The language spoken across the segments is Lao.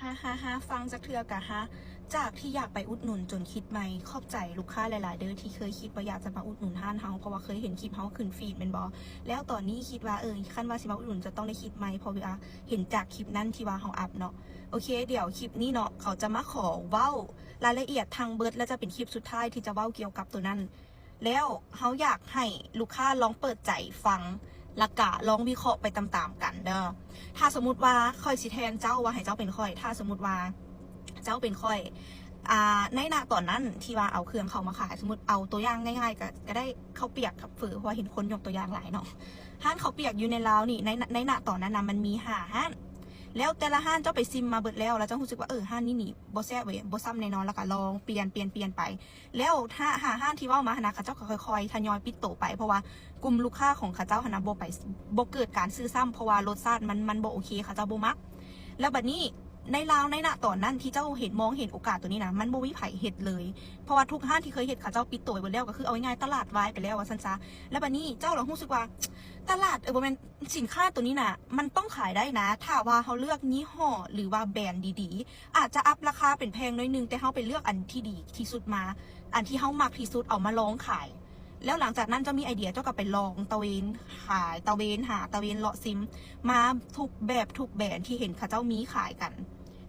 ຮາຮາຮາ ຟັງຈັກເທື່ອກະຮາ. ຈາກທີ່ຢາກໄປອຸດໜູນຈົນຄິດໃໝ່. ຂອບໃຈລູກຄ້າຫຼາຍໆເດີ ທີ່ເຄີຍຄິດວ່າຢາກຈະມາອຸດໜູນຮ້ານເຮົາ ເພາະວ່າເຄີຍເຫັນຄລິບເຮົາຂຶ້ນຟີດແມ່ນບໍ່? ແລ້ວຕອນນີ້ຄິດວ່າ ເອີ ຄັນວ່າຊິມາອຸດໜູນຈະຕ້ອງໄດ້ຄິດໃໝ່ ເພາະວ່າເຫັນຈາກຄລິບນັ້ນທີ່ວ່າເຮົາອັບເນາະ. ໂອເຄ ດຽວຄລິບນີ້ເນາະ ເຂົາຈະມາຂໍເວົ້າລາຍລະອຽດທັງເບິດ ແລະ ຈະເປັນຄລິບສຸດທ້າຍທີ່ຈະເວົ້າກ່ຽວກັບໂຕນັ້ນ. ແລ້ວເຮົາຢາກໃຫ້ລູກຄ້າລອງເປີດໃຈຟັງ ແລ້ວກະລອງວິເຄາະໄປຕາມໆກັນເດີ. ຖ້າສົມມຸດວ່າຂ້ອຍຊິແທນເຈົ້າ ວ່າໃຫ້ເຈົ້າເປັນຂ້ອຍ ຖ້າສົມມຸດວ່າເຈົ້າເປັນຂ້ອຍ ອ່າ ໃນນະຕອນນັ້ນທີ່ວ່າເອົາເຄື່ອງເຂົ້າມາຂາຍ ສົມມຸດເອົາຕົວຢ່າງງ່າຍໆ ກະ ກະໄດ້ເຂົ້າປຽກກັບເຝີ ເພາະວ່າເຫັນຄົນຍົກຕົວຢ່າງຫຼາຍເນາະ. ຮ້ານເຂົ້າປຽກຢູ່ໃນລາວນີ້ ໃນ ໃນນະຕອນນັ້ນນະ ມັນມີຫ້າຮ້ານ ແລ້ວແຕ່ລະຮ້ານເຈົ້າໄປຊິມມາເບິດແລ້ວ ແລ້ວເຈົ້າຮູ້ສຶກວ່າ ເອີ ຮ້ານນີ້ນີ້ບໍ່ແຊບເວີຍ ບໍ່ຊ່ຳແນ່ນອນ ແລ້ວກະລອງປ່ຽນ ປ່ຽນ ປ່ຽນໄປ. ແລ້ວ ຫ້າ ຫ້າຮ້ານທີ່ເວົ້າມາຫັ້ນນະ ເຂົາເຈົ້າກະຄ່ອຍໆທະຍອຍປິດໂຕໄປ ເພາະວ່າກຸ່ມລູກຄ້າຂອງເຂົາເຈົ້າຫັ້ນນະ ບໍ່ໄປ ບໍ່ເກີດການຊື້ຊ້ຳ ເພາະວ່າລົດຊາດມັນ ມັນບໍ່ໂອເຄ ເຂົາເຈົ້າບໍ່ມັກ. ແລ້ວບາດນີ້ໃນລາວໃນນະຕອນນັ້ນທີ່ເຈົ້າເຫັນ ມອງເຫັນໂອກາດໂຕນີ້ນະ ມັນບໍ່ມີໃຜເຮັດເລີຍ ເພາະວ່າທຸກຮ້ານທີ່ເຄີຍເຮັດ ເຂົາເຈົ້າປິດໂຕໄປເບິດແລ້ວ ກະຄືເອົາງ່າຍໆຕະຫຼາດວາຍໄປແລ້ວວ່າຊັ້ນຊະ. ແລ້ວບາດນີ້ເຈົ້າລະຮູ້ສຶກວ່າ ຕະຫຼາດ ເອີ ບໍ່ແມ່ນ ສິນຄ້າໂຕນີ້ນະ ມັນຕ້ອງຂາຍໄດ້ນະ ຖ້າວ່າເຮົາເລືອກຍີ່ຫໍ້ ຫຼືວ່າແບຣນດີໆ ອາດຈະອັບລາຄາເປັນແພງໜ້ອຍໜຶ່ງ ແຕ່ເຮົາໄປເລືອກອັນທີ່ດີທີ່ສຸດມາ ອັນທີ່ເຮົາມັກທີ່ສຸດ ເອົາມາລອງຂາຍ. ແລ້ວຫຼັງຈາກນັ້ນເຈົ້າມີໄອເດຍ ເຈົ້າກະໄປລອງຕະເວນຂາຍ ຕະເວນຫາ ຕະເວນເລາະຊິມ ມາທຸກແບບທຸກແບຣນທີ່ເຫັນເຂົາເຈົ້າມີຂາຍກັນ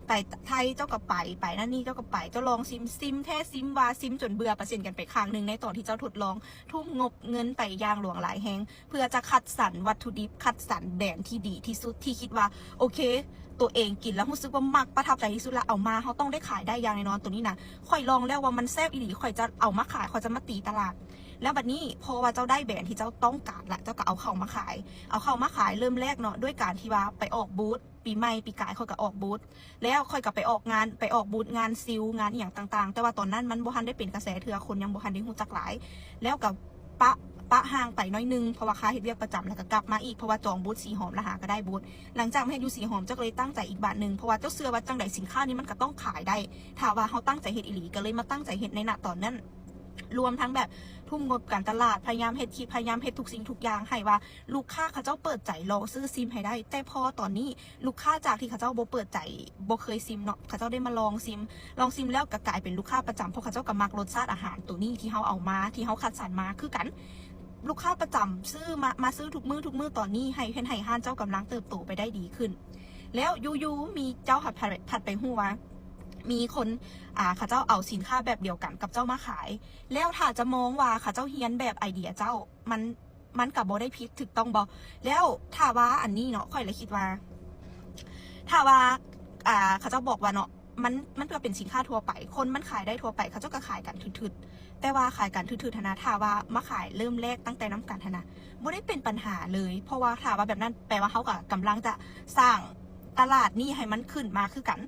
ໄປໄທເຈົ້າກະໄປ ໄປນັ້ນນີ້ເຈົ້າກະໄປ ເຈົ້າລອງຊິມ ຊິມແທ້ຊິມວ່າ ຊິມຈົນເບື່ອ ປະເຊັນກັນໄປຂ້າງໜຶ່ງ ໃນຕອນທີ່ເຈົ້າທົດລອງ ທຸ່ມງົບເງິນໄປຢ່າງຫຼວງຫຼາຍແຮງ ເພື່ອຈະຄັດສັນວັດຖຸດິບ ຄັດສັນແບຣນທີ່ດີທີ່ສຸດ ທີ່ຄິດວ່າ ໂອເຄ ໂຕເອງກິນແລ້ວຮູ້ສຶກວ່າມັກ ປະທັບໃຈທີ່ສຸດລະ ເອົາມາ ເຮົາຕ້ອງໄດ້ຂາຍໄດ້ຢ່າງແນ່ນອນ. ໂຕນີ້ນະ ຂ້ອຍລອງແລ້ວວ່າມັນແຊບອີ່ຫຼີ ຂ້ອຍຈະເອົາມາຂາຍ ຂ້ອຍຈະມາຕີຕະຫຼາດ. ແລ້ວບາດນີ້ ເພາະວ່າເຈົ້າໄດ້ແບຣນທີ່ເຈົ້າຕ້ອງການລະ ເຈົ້າກະເອົາເຂົ້າມາຂາຍ ເອົາເຂົ້າມາຂາຍ ເລີ່ມແລກເນາະ ດ້ວຍການທີ່ວ່າໄປອອກບູດ ປີໃໝ່ປີກາຍຂ້ອຍກະອອກບູດ ແລ້ວຂ້ອຍກະໄປອອກງານ ໄປອອກບູດງານຊິວ ງານອີ່ຫຍັງຕ່າງໆ ແຕ່ວ່າຕອນນັ້ນມັນບໍ່ທັນໄດ້ເປັນກະແສເທື່ອ ຄົນຍັງບໍ່ທັນໄດ້ຮູ້ຈັກຫຼາຍ ແລ້ວກະປະ ປະຫ່າງໄປໜ້ອຍໜຶ່ງ ເພາະວ່າຄາເຮັດວຽກປະຈຳ ແລ້ວກະກັບມາອີກ ເພາະວ່າຈອງບູດສີຫອມ ລະຫາກະໄດ້ບູດ. ຫຼັງຈາກມາເຮັດຢູ່ສີຫອມ ເຈົ້າກະເລີຍຕັ້ງໃຈອີກບາດໜຶ່ງ ເພາະວ່າເຈົ້າເຊື່ອວ່າຈັ່ງໃດສິນຄ້ານີ້ມັນກະຕ້ອງຂາຍໄດ້ ຖ້າວ່າເຮົາຕັ້ງໃຈເຮັດອີ່ຫຼີ ກະເລີຍມາຕັ້ງໃຈເຮັດໃນນະຕອນນັ້ນ ລວມທັງແບບທຸ່ມງົບການຕະຫຼາດ ພະຍາຍາມເຮັດຄລິບ ພະຍາຍາມເຮັດທຸກສິ່ງທຸກຢ່າງໃຫ້ວ່າ ລູກຄ້າເຂົາເຈົ້າເປີດໃຈລອງຊື້ຊິມໃຫ້ໄດ້. ແຕ່ພໍຕອນນີ້ ລູກຄ້າຈາກທີ່ເຂົາເຈົ້າບໍ່ເປີດໃຈ ບໍ່ເຄີຍຊິມເນາະ ເຂົາເຈົ້າໄດ້ມາລອງຊິມ ລອງຊິມແລ້ວກະກາຍເປັນລູກຄ້າປະຈຳ ເພາະເຂົາເຈົ້າກະມັກລົດຊາດອາຫານໂຕນີ້ທີ່ເຮົາເອົາມາ ທີ່ເຮົາຄັດສັນມາຄືກັນ. ລູກຄ້າປະຈຳຊື້ມາ ມາຊື້ທຸກມື້ທຸກມື້ຕອນນີ້ ໃຫ້ ເຮັດໃຫ້ຮ້ານເຈົ້າກຳລັງເຕີບໂຕໄປໄດ້ດີຂຶ້ນ. ແລ້ວຢູ່ໆມີເຈົ້າພັດ ພັດໄປຮູ້ວ່າ ມີຄົນ ອ່າ ເຂົາເຈົ້າເອົາສິນຄ້າແບບດຽວກັນກັບເຈົ້າມາຂາຍ ແລ້ວຖ້າຈະມອງວ່າເຂົາເຈົ້າຮຽນແບບໄອເດຍເຈົ້າ ມັນ ມັນກະບໍ່ໄດ້ຜິດ ຖືກຕ້ອງບໍ່? ແລ້ວຖ້າວ່າອັນນີ້ເນາະ ຂ້ອຍລະຄິດວ່າ ຖ້າວ່າ ອ່າ ເຂົາເຈົ້າບອກວ່າເນາະ ມັນ ມັນກະເປັນສິນຄ້າທົ່ວໄປ ຄົນມັນຂາຍໄດ້ທົ່ວໄປ ເຂົາເຈົ້າກະຂາຍກັນຖືກໆ ແຕ່ວ່າຂາຍກັນຖືກໆຫັ້ນນະ ຖ້າວ່າມາຂາຍເລີ່ມແລກຕັ້ງແຕ່ນຳກັນຫັ້ນນະ ບໍ່ໄດ້ເປັນບັນຫາເລີຍ ເພາະວ່າຖ້າວ່າແບບນັ້ນ ແປວ່າເຮົາກະກຳລັງຈະສ້າງຕະຫຼາດນີ້ໃຫ້ມັນຂຶ້ນມາຄືກັນ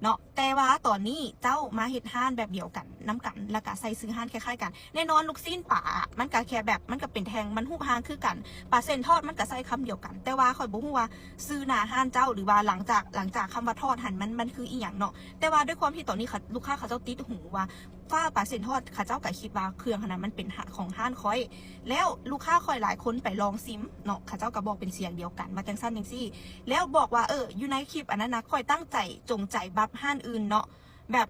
ເນາະ ແຕ່ວ່າຕອນນີ້ເຈົ້າມາເຮັດຮ້ານແບບດຽວກັນນຳກັນ ແລ້ວກະໃສ່ຊື່ຮ້ານຄ້າຍໆກັນ ແນ່ນອນລູກຊີ້ນປາ ມັນກະແຄ່ແບບ ມັນກະເປັນແທ່ງ ມັນຮູບຮ່າງຄືກັນ ປາເສັ້ນທອດມັນກະໃຊ້ຄຳດຽວກັນ ແຕ່ວ່າຂ້ອຍບໍ່ຮູ້ວ່າຊື່ໜ້າຮ້ານເຈົ້າ ຫຼືວ່າຫຼັງຈາກ ຫຼັງຈາກຄຳວ່າທອດຫັ້ນ ມັນ ມັນຄືອີ່ຫຍັງເນາະ ແຕ່ວ່າດ້ວຍຄວາມທີ່ຕອນນີ້ ລູກຄ້າເຂົາເຈົ້າຕິດຫູວ່າ ຟ້າປາເສັ້ນທອດ ເຂົາເຈົ້າກະຄິດວ່າເຄື່ອງຫັ້ນນະ ມັນເປັນຂອງຮ້ານຂ້ອຍ ແລ້ວລູກຄ້າຂ້ອຍຫຼາຍຄົນໄປລອງຊິມເນາະ ເຂົາເຈົ້າກະບອກເປັນສຽງດຽວກັນວ່າຈັ່ງຊັ້ນຈັ່ງຊີ້ ແລ້ວບອກວ່າ ເອີ ຢູ່ໃນຄລິບອັນນັ້ນນະ ຂ້ອຍຕັ້ງໃຈ ຈົງໃຈບັບຮ້ານອື່ນເນາະ ແບບ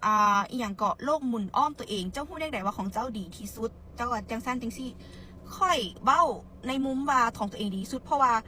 ອ່າ ອີ່ຫຍັງເກາະ ໂລກໝູນອ້ອມໂຕເອງ ເຈົ້າຮູ້ແນວໃດວ່າຂອງເຈົ້າດີທີ່ສຸດ ເຈົ້າວ່າຈັ່ງຊັ້ນຈັ່ງຊີ້ ຂ້ອຍເວົ້າໃນມຸມວ່າຂອງໂຕເອງດີທີ່ສຸດ ເພາະວ່າ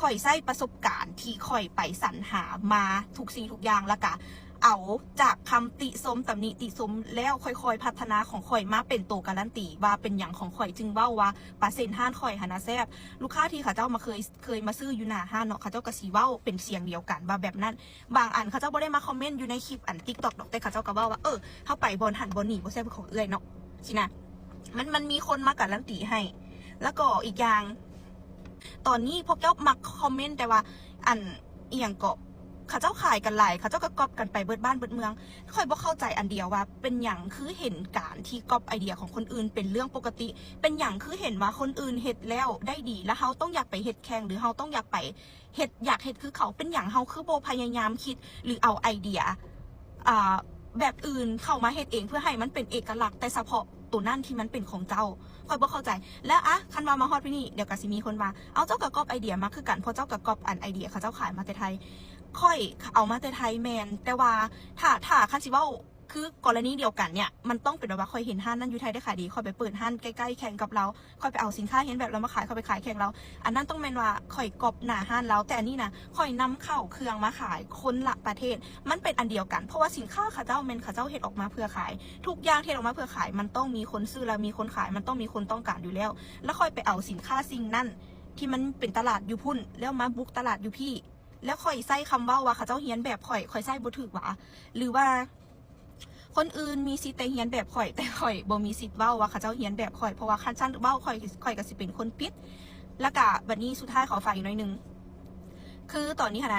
ຂ້ອຍໃຊ້ປະສົບການທີ່ຂ້ອຍໄປສັນຫາມາທຸກສິ່ງທຸກຢ່າງ ແລ້ວກະເອົາຈາກຄຳຕິຊົມ ຕຳໜິຕິຊົມ ແລ້ວຄ່ອຍໆພັດທະນາຂອງຂ້ອຍມາເປັນໂຕກາຣັນຕີວ່າເປັນຫຍັງຂອງຂ້ອຍຈຶ່ງເວົ້າວ່າປາເຊັນຮ້ານຂ້ອຍຫັ້ນນະແຊບ. ລູກຄ້າທີ່ເຂົາເຈົ້າມາເຄີຍ ເຄີຍມາຊື້ຢູ່ໜ້າຮ້ານເນາະ ເຂົາເຈົ້າກະຊິເວົ້າເປັນສຽງດຽວກັນວ່າແບບນັ້ນ. ບາງອັນເຂົາເຈົ້າບໍ່ໄດ້ມາຄອມເມັນຢູ່ໃນຄລິບອັນຕິກຕັອກດອກ ແຕ່ເຂົາເຈົ້າກະເວົ້າວ່າ ເອີ ເຮົາໄປບ່ອນຫັ້ນບ່ອນນີ້ບໍ່ແຊບຄືຂອງເອື້ອຍເນາະ ຊີ້ນະ. ມັນ ມັນມີຄົນມາກາຣັນຕີໃຫ້ ແລ້ວກໍອີກຢ່າງ ຕອນນີ້ພວກເຈົ້າມັກຄອມເມັນແຕ່ວ່າ ອັນ ອີ່ຫຍັງເກາະ ເຂົາເຈົ້າຂາຍກັນຫຼາຍ ເຂົາເຈົ້າກະກັອບກັນໄປເບິດບ້ານເບິດເມືອງ. ຂ້ອຍບໍ່ເຂົ້າໃຈອັນດຽວວ່າ ເປັນຫຍັງຄືເຫັນການທີ່ກັອບໄອເດຍຂອງຄົນອື່ນເປັນເລື່ອງປົກກະຕິ ເປັນຫຍັງຄືເຫັນວ່າຄົນອື່ນເຮັດແລ້ວໄດ້ດີ ແລ້ວເຮົາຕ້ອງຢາກໄປເຮັດແຂ່ງ ຫຼືເຮົາຕ້ອງຢາກໄປ ເຮັດ ຢາກເຮັດຄືເຂົາ ເປັນຫຍັງເຮົາຄືບໍ່ພະຍາຍາມຄິດ ຫຼືເອົາໄອເດຍ ອ່າ ແບບອື່ນເຂົ້າມາເຮັດເອງ ເພື່ອໃຫ້ມັນເປັນເອກະລັກແຕ່ສະເພາະໂຕນັ້ນທີ່ມັນເປັນຂອງເຈົ້າ. ຂ້ອຍບໍ່ເຂົ້າໃຈ. ແລ້ວ ອະ ຄັນວ່າມາຮອດປີນີ້ ດຽວກະຊິມີຄົນວ່າ ເອົາ ເຈົ້າກະກັອບໄອເດຍມາຄືກັນ ເພາະເຈົ້າກະກັອບອັນໄອເດຍເຂົາເຈົ້າຂາຍມາແຕ່ໄທ. ຂ້ອຍເອົາມາແຕ່ໄທແມ່ນ ແຕ່ວ່າຖ້າ ຖ້າຄັນຊິເວົ້າຄືກໍລະນີດຽວກັນເນ່ຍ ມັນຕ້ອງເປັນແບບວ່າຂ້ອຍເຫັນຮ້ານນັ້ນຢູ່ໄທໄດ້ຂາຍດີ ຂ້ອຍໄປເປີດຮ້ານໃກ້ໆແຂ່ງກັບລາວ ຂ້ອຍໄປເອົາສິນຄ້າຮຽນແບບລາວມາຂາຍ ຂ້ອຍໄປຂາຍແຂ່ງລາວ ອັນນັ້ນຕ້ອງແມ່ນວ່າຂ້ອຍກັອບໜ້າຮ້ານລາວ ແຕ່ອັນນີ້ນະ ຂ້ອຍນຳເຂົ້າເຄື່ອງມາຂາຍຄົນລະປະເທດ ມັນເປັນອັນດຽວກັນ ເພາະວ່າສິນຄ້າເຂົາເຈົ້າແມ່ນເຂົາເຈົ້າເຮັດອອກມາເພື່ອຂາຍ ທຸກຢ່າງທີ່ເຮັດອອກມາເພື່ອຂາຍ ມັນຕ້ອງມີຄົນຊື້ ແລະມີຄົນຂາຍ ມັນຕ້ອງມີຄົນຕ້ອງການຢູ່ແລ້ວ ແລ້ວຂ້ອຍໄປເອົາສິນຄ້າສິ່ງນັ້ນ ທີ່ມັນເປັນຕະຫຼາດຢູ່ພຸ້ນ ແລ້ວມາບຸກຕະຫຼາດຢູ່ພີ້ ແລ້ວຂ້ອຍໃຊ້ຄຳເວົ້າວ່າເຂົາເຈົ້າຮຽນແບບຂ້ອຍ ຂ້ອຍໃຊ້ບໍ່ຖືກຫວາ ຫຼືວ່າຄົນອື່ນມີສິດແຕ່ຮຽນແບບຂ້ອຍ ແຕ່ຂ້ອຍບໍ່ມີສິດເວົ້າວ່າເຂົາເຈົ້າຮຽນແບບຂ້ອຍ ເພາະວ່າຄັນຊັ້ນເວົ້າ ຂ້ອຍ ຂ້ອຍກໍຊິເປັນຄົນຜິດ ແລ້ວກະບັດນີ້ສຸດທ້າຍຂໍຝາກອີກໜ້ອຍໜຶ່ງ ຄືຕອນນີ້ຫັ້ນນະ